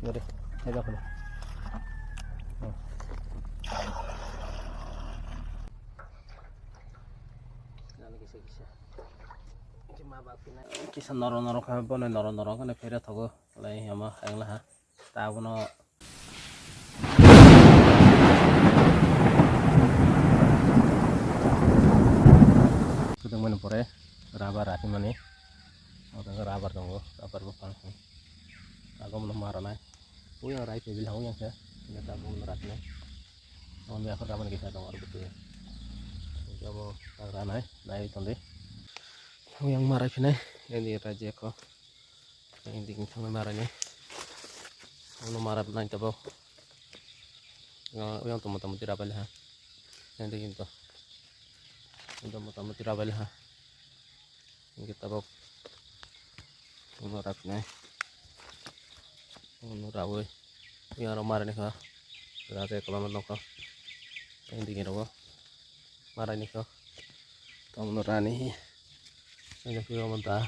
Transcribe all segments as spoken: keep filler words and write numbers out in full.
Dore, hai ba kholo. Kisa noro noro khe, bono noro noro khe phera thogo. Lai hama, ayang laha. Ta abono kwdwngmani pore rubber ratimani. Obo rubber tongo, rubber buphang. Agomno maranai. Uyang rai tebil hang uyang khe. Ini ta agomno ratinai. Omo yakho rubber kisa tongo aro bwtwi. Omo ranai, nai tongdi. Uyang marai phinai, ini raji ko. Ini ding thang marai ni. Ono marai nai tabo. Uyang to motamoti rabai laha. Ini ding to. Ini motamoti rabai laha. Ini tabok. Ono rabai nai. Ono rabai. Uyang ro marai ni kha. Raja ko lama nokha. Ini ding ro. Marai ni kha. Tomono rani. Ini piro manta.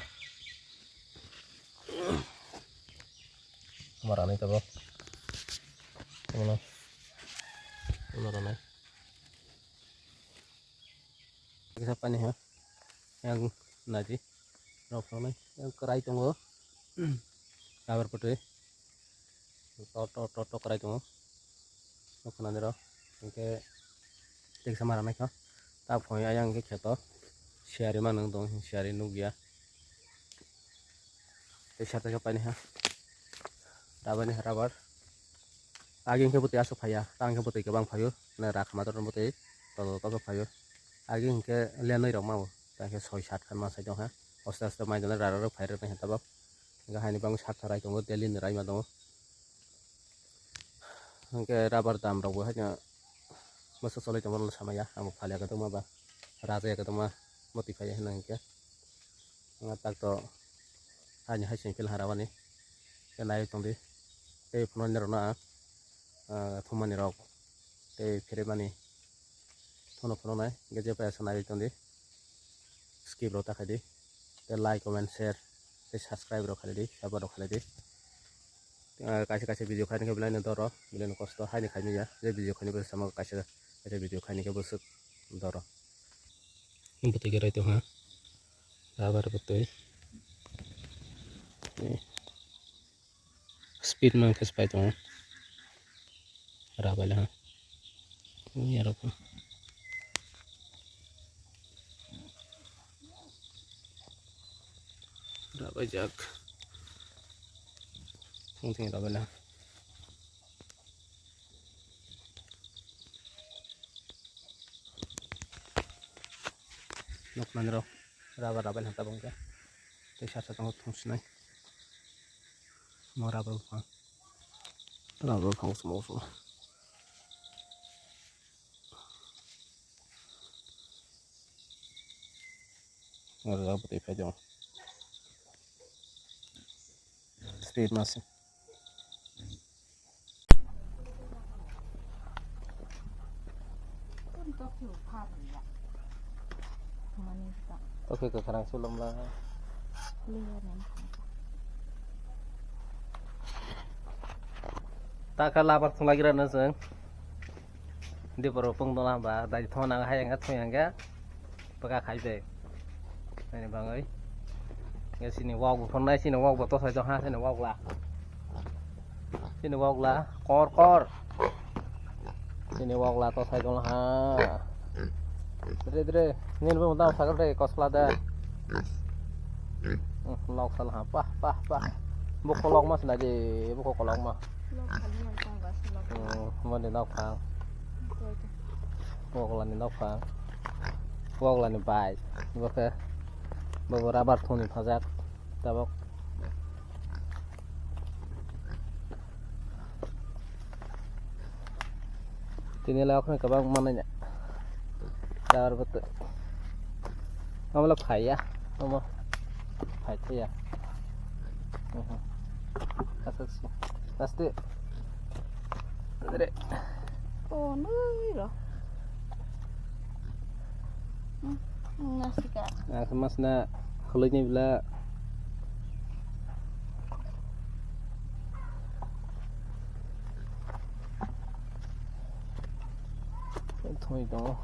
Maranai tabo. Tomono. Tomono ranai. Kisa pani ha. Yang naji. Rok nai. Yang kerai tongo. Kabar putri. To, to, to, to kwrai tongo. Nukha nani rok. Hinkhe teksa mara naikha. Ta phone ayang hinkhe kheto. Siyari ma nung tong, siyari nukya. Tei sata khe paini ha. Rubber ni rubber. Agi hinkhe bwtwi aswk phaiya. Ta hinkhe bwtwi kwbang phaio. Nai rakha ma bwtwi. To, to, to, to phaio. Agi hinkhe lenwi rok ma bo. Ta hinkhe soi sat khan ma sai tong ha. Aste aste mai dole rara rok phai rok nai ha tabok. Hinkhe haini bagwi sak sarai tongo, daily ni raima tongo. Hinkhe rubber dam rok bo haino bwswk choli tongma rok samaya, amo phalya kwbangma ba raja ya kwbangma moti phaiya hino hinkhe. Wngya tak to haini hai sengkel harabani khe naiwi tongdi. Tei phunuknai rokno ang, ah, thumani rok tei pheremani phunuk phunuknai hinkhe je phaisa naiwi tongdi. Skip rok ta khaidi. Tei like, comment, share tei subscribe rok khaidi, support rok khaidi. Ah, kaisa kaisa video khaina khe belai no doro, belai no kosto haini khaimya. Je video khaini bwswk sama kaisa kaisa video khaini khe bwswk doro. Bwtwi khe raito ha. Rubber bwtwi. Speed man khe pai tongo. Rubber ha. Yarok. Rabaijak. Thung thung rabaila. Nukmani rok rubber rabaila tabok khe. Tei sasa tongo thung sinai. Mo rubber buphang. Rubber buphang se mo. Rubber tei phai tongo. Speed masi. Oke, kwkhrang sulumla. Takha labar thunglagira na chwng. Diporo pung dona ba, dai thona hayang thuyang ga. Bwkha khai de. Ani bangwi. Nge sini wok bo phonai, sini wok bo tosai dong ha, sini wok la. Sini wok la, kor kor. Sini wok la tosai dong ha. Dre dre, nini bo dam sakal de kosla da. Lok sal ha, pah pah pah. Bo kolok mas na de, bo kolok ma. Lok sal ma tong ba si lok. Hmm, mo de nok phang. Wok la ni nok phang. Wok la ni bai. Bo khe bo rubber thuni phajak. Tabok. Tini la okhne kabang mananya. Dar betul. Amla phaya. Omo. Phai thaya. Asal si. Aste. Dre. Oh, nui ro. Hmm, nasika. Nah, mas na khulai ni bila. Thwi tongo.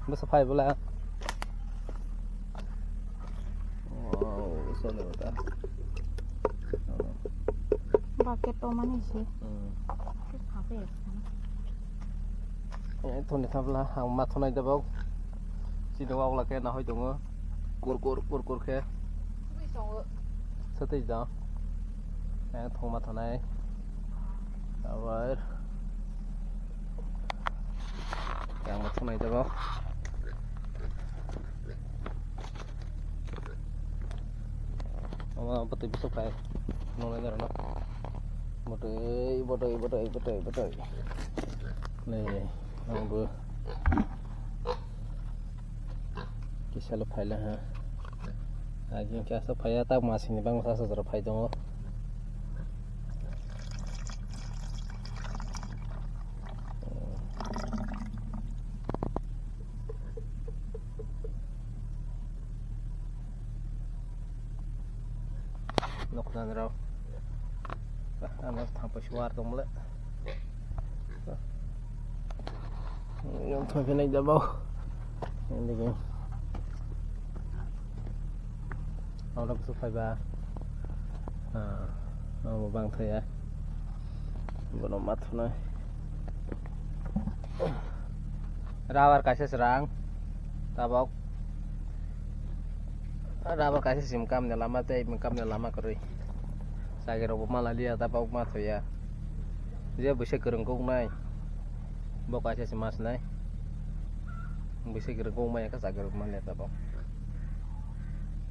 Bwsa phai bwla. Wow, solo ta. Bucket to mani se. Hmm. Khape. Eh, thoni thabla, ang ma thonai da bok. Chini wak la khe nahoi tongo. Kur kur, kur kur khe. Satwi da. Eh, thongma thonai. Abar. Yang ma thonai da bok. Ama bwtwi bwswk khai nungnai norokno. Bwtwi, bwtwi, bwtwi, bwtwi, bwtwi. Nei, ang bo kisa le phaila ha. Agi kisa phaiya, tak masini bangsa sa jora phai tongo. Noknani rok. Ano thampai suar tongmole. Yang thampai nai jabo. Yang digi. Oro bwswk phaiba. Ah, abo bang thaya. Bono ma thunai. Rubber kaisa srang. Tabok. Rubber kaisa sim kamni lama tei kamni lama kwrwi. Chagirokbo ma laliya tabok ma thaya. Je bwsai kwrwng kuknai. Bo kaisa se mas nai. Bwsai kwrwng kukmaya khe chagirok manya tabok.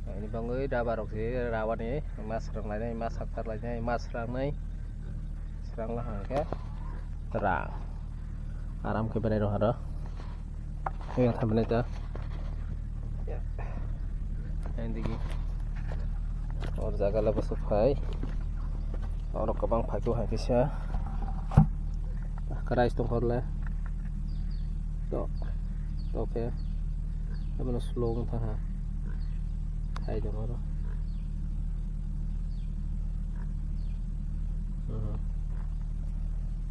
Ani bangwi rubber rok se rawani mas rok lainai, mas hakthar lainai, mas rangnai. Srang la hang khe rang. Aram khe berai rw haro. Yang thamni ta. Yang digi. Or jaga la bwswk phai. Oro kwbang phai khe hai kisa. Karai tong khorle. To. To khe. Abo no slow wng thang ha. Hai tong oro. Mhm.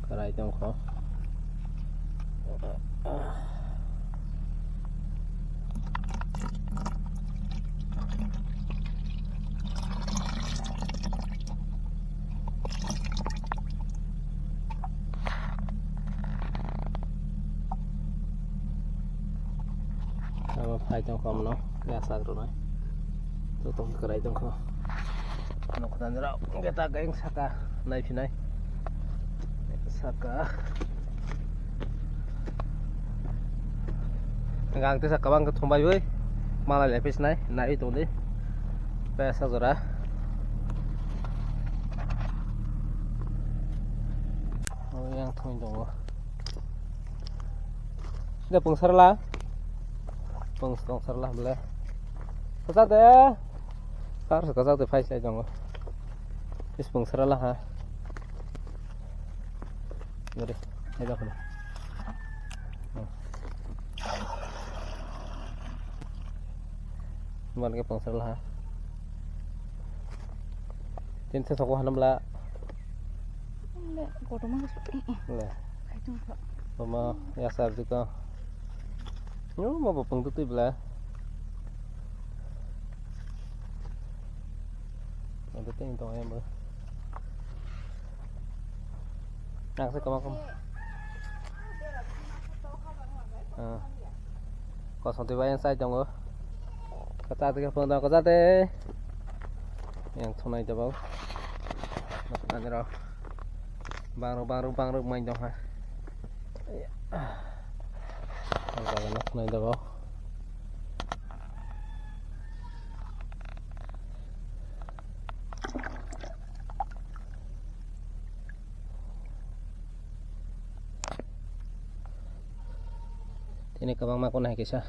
Karai tong kho. Abo phai tong kho, omono yachak rwnai. Joto khe kwrai tong kho. Nokhnani rok hwnkhe ta khe saka naiphinai. Saka. Hwnkhe ang tei saka bang khe thumbai bai. Malai lai phisnai, naiwi tongdi. Pesa jora. O yang thumwi tongo. De pungsarla. Pung-, pungsarla bole. Kasa de. Sar kasa de phai sai tongo. Is pungsarla ha. Dore, hai dakho. Hmm. Ban ke pungsarla ha. Tin se sokwa hanam la. Le, kotorma ka su-, eh, eh. Le. Kaitung kha. Mama, ya sar jika. Yo, ma bapang tu tui bela. Ada ting tong ayam ba. Nang se kama kama. Ah. Kosong tui bayang sai tongo. Kata tui phone dong kata te. Yang thonai jabao. Nani rok. Bangrok, bangrok, bangrok mai dong ha. Ang jaga no khwnai dogo. Tini kwbangma kono hai kisa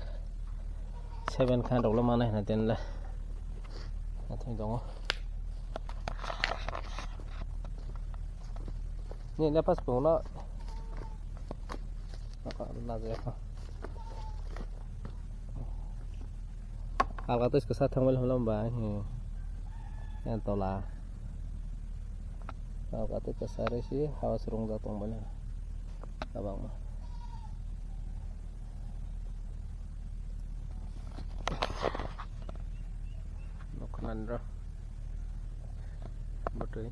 seven khan rok lo manai hwnwi tenle. Nathai tongo. Ni lepas pungno. Naka najaya kha. Alga tus kasa thangmil holo ba. Hmm. Yang tola. Alga tus kasa resi hawas rung jatong bani. Abang ma. Bwtwi.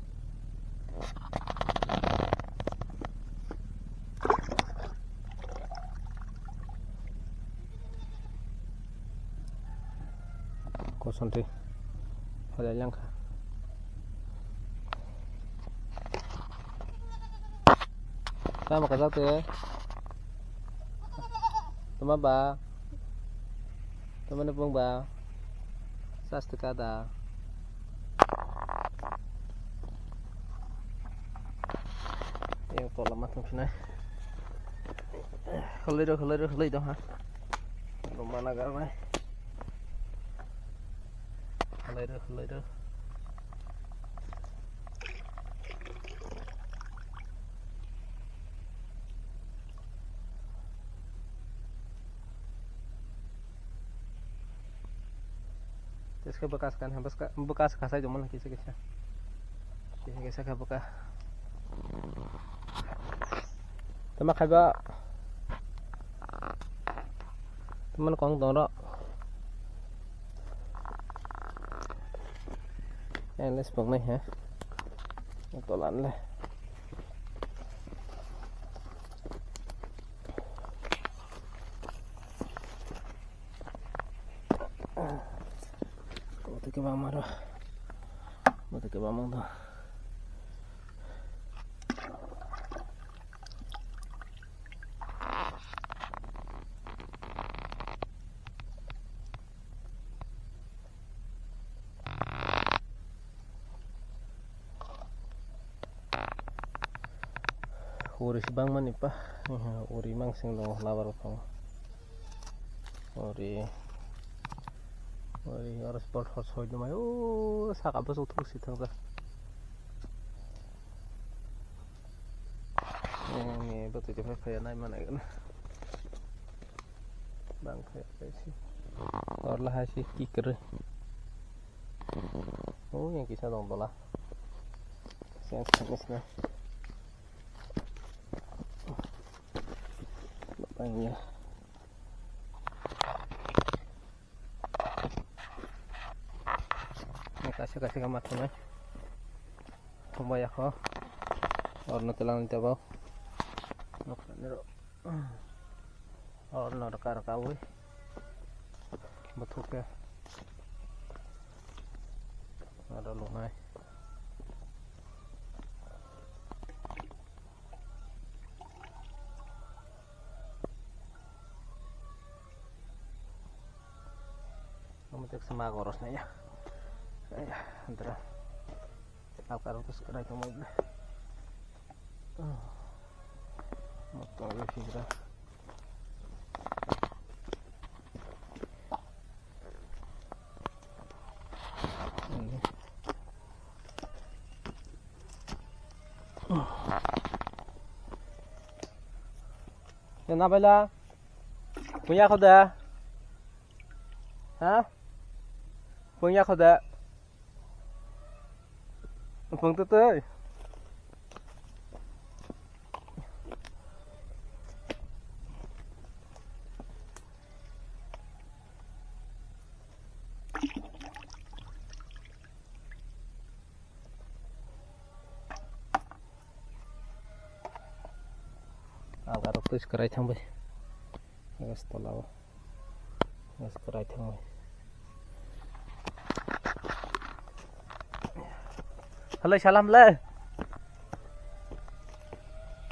Kosonti. Halai langkha. Tamo kajak te. Tama ba. Tama ni pung ba. Sasti kada. Yang tola matung sinai. Halai ro, halai ro, halai do ha. Rumana garnai. Halai ro, halai ro. Tes ke bekas kan, bekas, bekas kasai dong mana kisa kisa. Kisa kisa ke bekas. Tama khaiba. Teman kong dong ro. Yang les bang nai ha. Tolan le. Kote ke bamaro. Kote ke bamang do. Uri si bangmani pa, uri mangsing dong labar bopang. Uri, uri oro spot hot soi dumai, o saka bosok thuk si thangkha. Ni bwtwi tongkha khaya nai manai gana. Bang khaya khaya si. Orla hai si kikre. O yang kisa dong dola. Sense khanis na. Bang ya. Kaisa kaisa khe ma thumai. Thumbai yakho. Orno telang ni tabo. Noksa niro. Orno raka raka ui. Bwthuk khe. Aro lunai. Omo tek sama goros na ya. Ay, antara. Apa rok terus kena kamu ini. Motor gue sih kira. Ini. Kena bela. Punya kau dah. Ha? Pungya khoda. Pung tu tui. Alga rok tui skrai thang bai. Gas tola o. Gas krai thang bai. Halai salam le.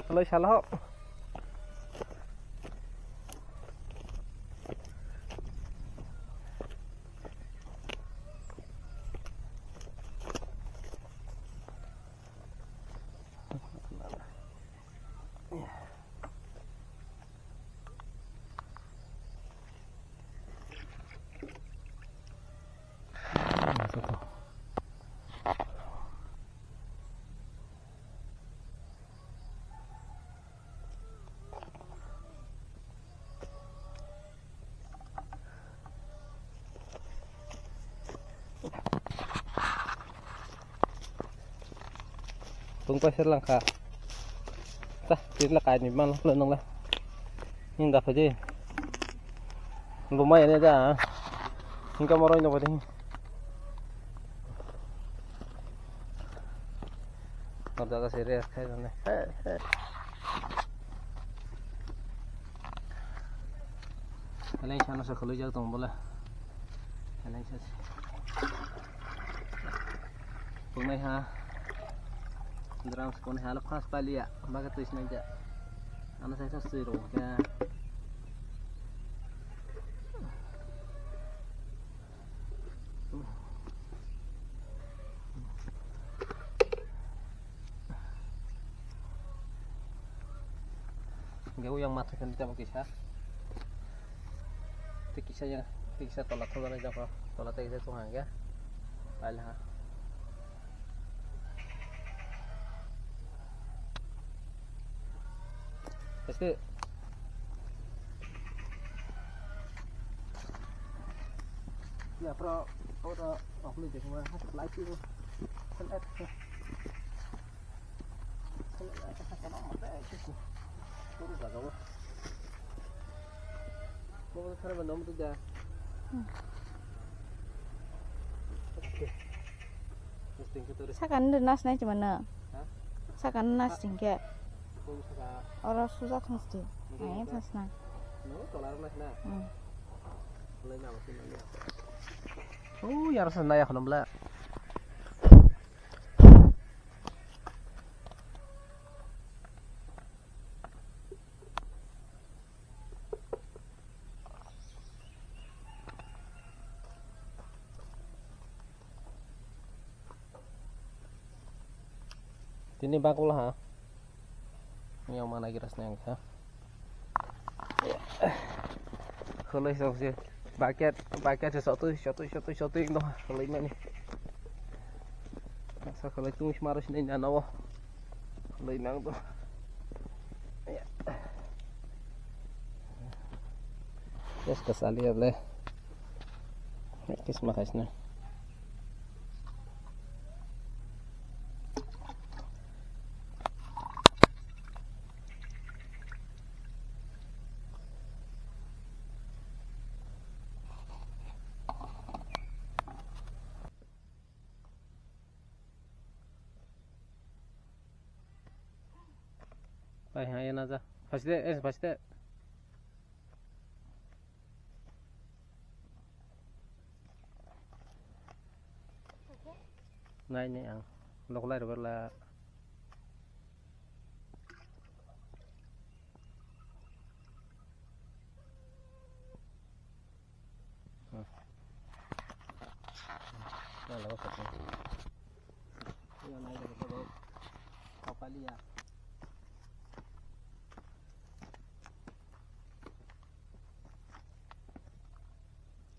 Halai salam. Tungpai ser langkha. Ta, tirla kai ni man lo nang la. Hinda phaji. Bo mai ne da. Hinka moroi no bodi. O jaga se rest khai rwne. Eleng sano se khwlwijak tong bole. Eleng sa se. Pungnai ha. Drum se pungnai ha lo khas paliya. Baga twi sinai ja. Ano sai sa sui ro ka. Hingke o yang mathai khe tamo kisa. Tei kisa yang, tei kisa tola thangjaknai jang kho. Tola tei kisa chwng hangke. Pail ha. Este. Ya, pro, oro, okni dekma, light itu. Sen et. Sen et, sen et, sen et, sen et. Puro jaga o. Bo khara ba nom tu da. Sakani de nas nai chimana. Ha? Sakani nas chingke. Oro suja thangsti. Ai thasna. No, tolar mas na. Hmm. Lai na mas na. Oh, yar sa na ya khonam la. Tini bakul ha. Yang mana kira senang ha? Khulai song si. Bucket, bucket se sotui, sotui, sotui, sotui no khulai mani. Sa khulai tung si maru sini nana wo. Khulai mang to. Yes, kasali able. Kisma khaisna. Pai ha, ena ja. Phaste, eh, phaste. Nai ni ang. Loklai rwla.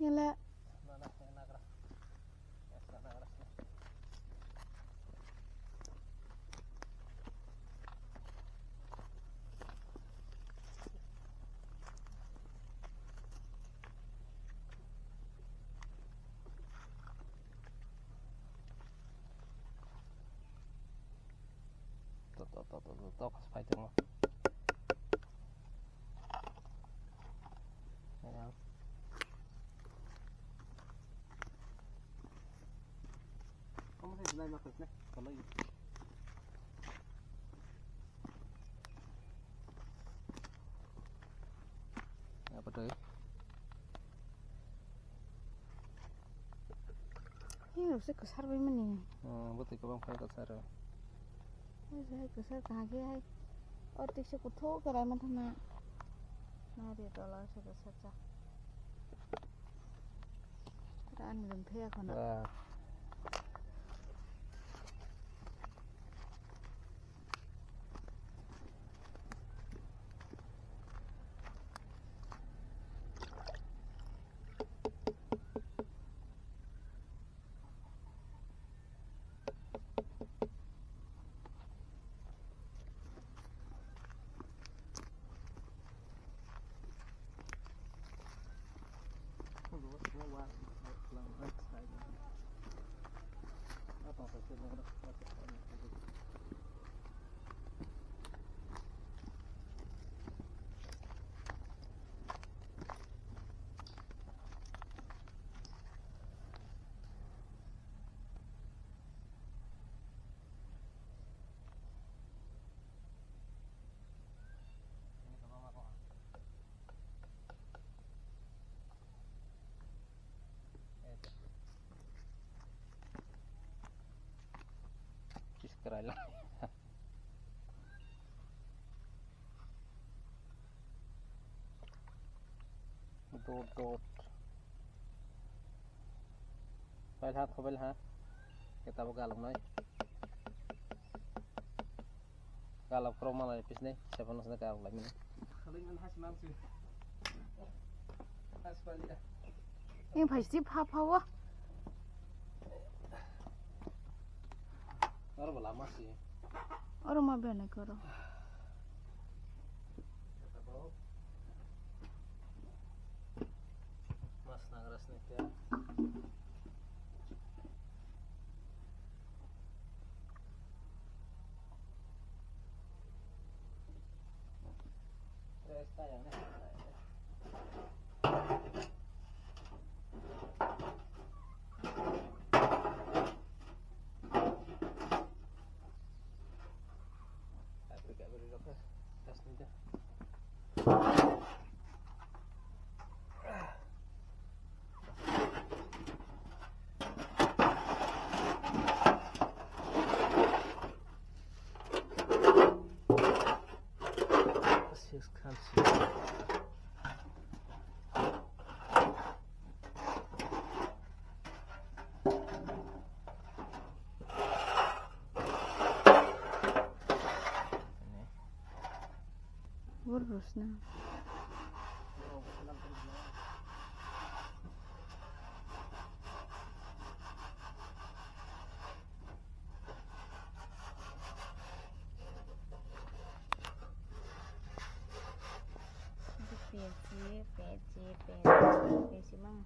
Yala. To, to, to, to, to, to, phai tongo. Hello. Kamu saya jelai makan snack, kalau ini. Apa tuh? Ini harusnya kesar bagaimana? Hmm, betul, kalau kayak kesar. Hai, hai, kwchar kaham khe hai. O tiksa kuthuk khe raima thangna. Nari tola se kwchar cha. Ani rum phe ya khona. Wah. Dot, dot. Pai ha, khobai ha. Kita bo galak nai. Galak pro malai pisne, seven nai galak lagi. Ini pasti pha pha wa. Oro bo lama si. Oro ma bena koro. Mas nagra sini kya? Bor rosna. Peci, peci, peci, peci mang.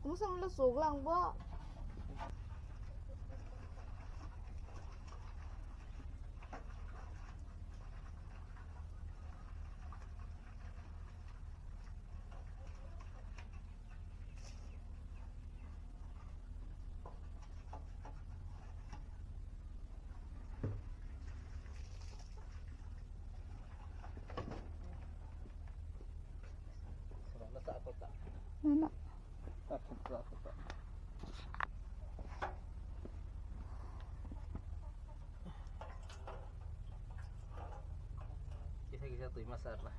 Kung samlo suglang bo. Nana. Kisa kisa twi ma sarna.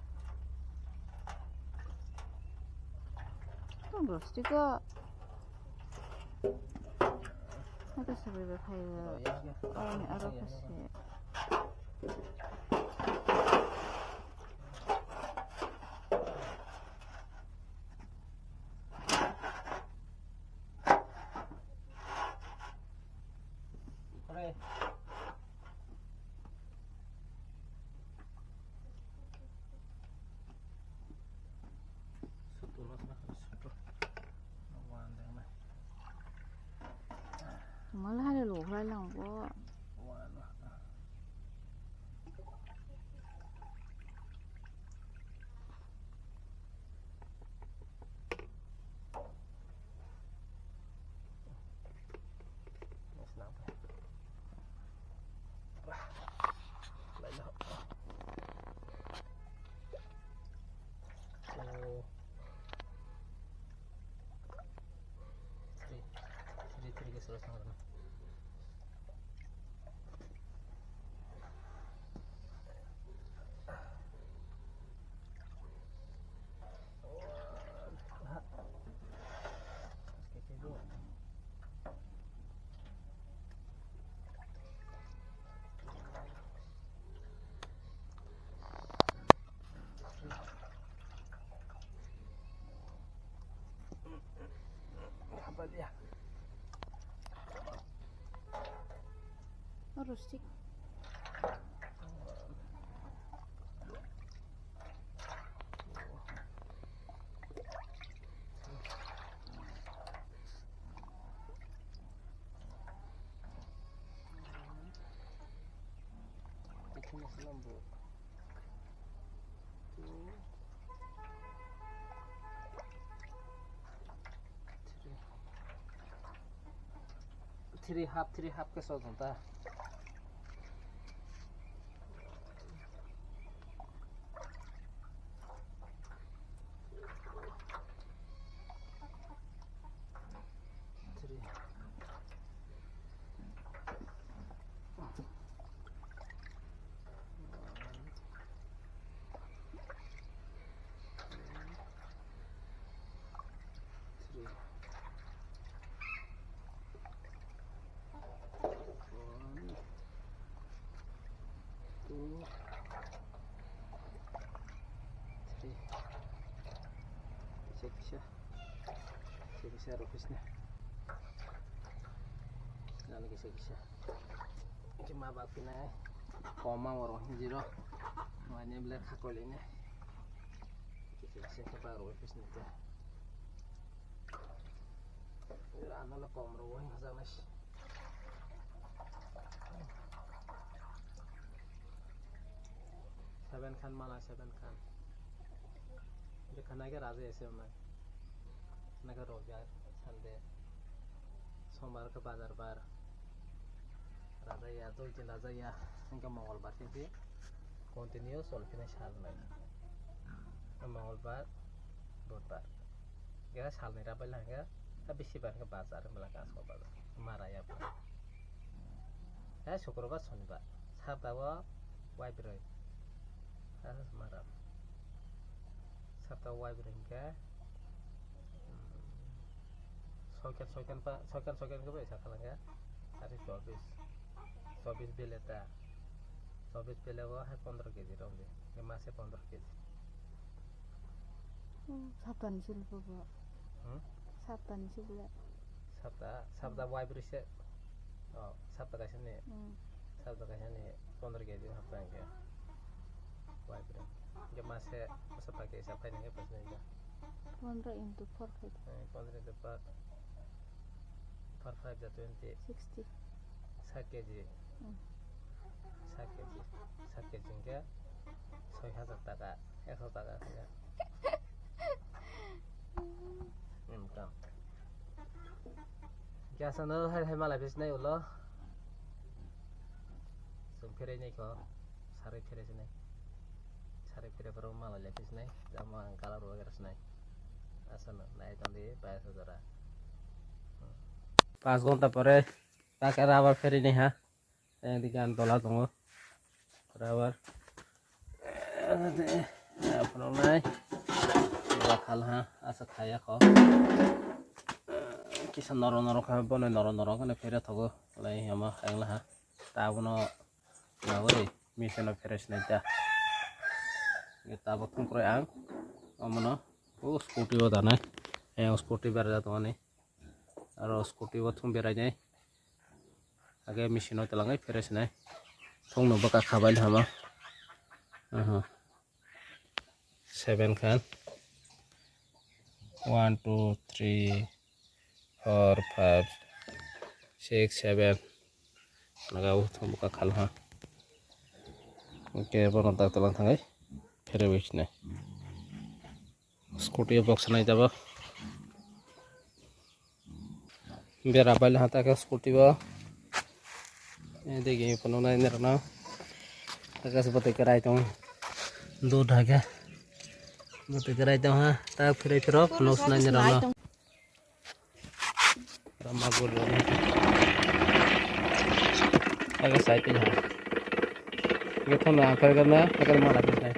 Bwswk o. Ata sabai bai phaiwi. Oro ni aro khe se. Mal hari lo lai lang bo. Rustik. Three half, three half khe sojong ta. Three. Three. One, two, three. Kisa kisa. Kisa kisa rw kisa. Nani kisa kisa. Khe ma bak pinai. Koma oro hinjiro. Mane bler khakoi lene. Kisa kisa khe bak rw kisa nita. Ano le kom rw wai hajaknai. Seven khan mala, seven khan. Bwkha nai khe raja ese wngnai. Nai khe robibar, Sunday, sombar khe bazar bar. Raja ya, dui din raja ya. Hingkhe mongol bar khe se continue chol phinai sal nai. Mongol bar, budbar. Khe salni rabai lang khe, ha bisi bar khe bazar, mela kasko bazar. Mara ya. He, Sukrobar, Sonibar. Sapta o waibrwi. He, Maram. Sapta o waibrwi hwnkhe, hmm, soikan, soikan pa, soikan, soikan khe bai sakha langkha. Ati chobis. Chobis bele ta. Chobis bele o hai pondro kg rok di. He mase pondro kg. Hmm, saptani silo bobo. Hmm? Saptani silo. Sapta, sapta waibrwi se. Oh, sapta kaisa ni. Hmm. Sapta kaisa ni pondro kg hapta hingke. Waibrwi. Hingke mase, mase pakai sa paina hingke paisa hingke. Pondro into four khai. Eh, pondro into four. Four five ja twenty. Sixty. Sak kg. Hmm. Sak kg. Sak kg hingke soi hajar taka, ekso taka hingke. Income. Khe aswkno hai hai malai phi sinai ulo. Chwng pherai nai kho. Sarwi pherai sinai. Sarwi pherai phuru malai lai phi sinai. Jamo ang colour wagera sinai. Aswkno nai tongdi pais jora. Pas ghonta pore ta khe rubber pherai nai ha. Yang di gan tola tongo. Rubber. Aphano nai. Tola khal ha. Asa khaya kho. Kisa noro noro kha bono noro noro kha pherai thogo. Lai hama khayang la ha. Tabono nawi machine o pherai sinai ta. Tabuk thung kroi ang. Omono. O scooty o danai. Yang scooty berajak tongani. Aro scooty o thung berai nai. Age machine o twlangwi pherai sinai. Thung no bwkha khabai hama. Aha. Seven khan. One, two, three, four, five, six, seven. Naga o thung bwkha khal ha. Oke, bono tak twlang thangai. Pherai bai sinai. Scooty o box nai tabo. Bera baile ha ta khe scooty o. Edegi phano nai nirokno. Ta khe bwtwi kwrai tong. Dud ha khe. Bwtwi kwrai tong ha. Ta phiroi phirok phano nai nirokno. Rama gul rok. Ta khe sai tong ha. Ge phano aphar gana ta khe mala phai.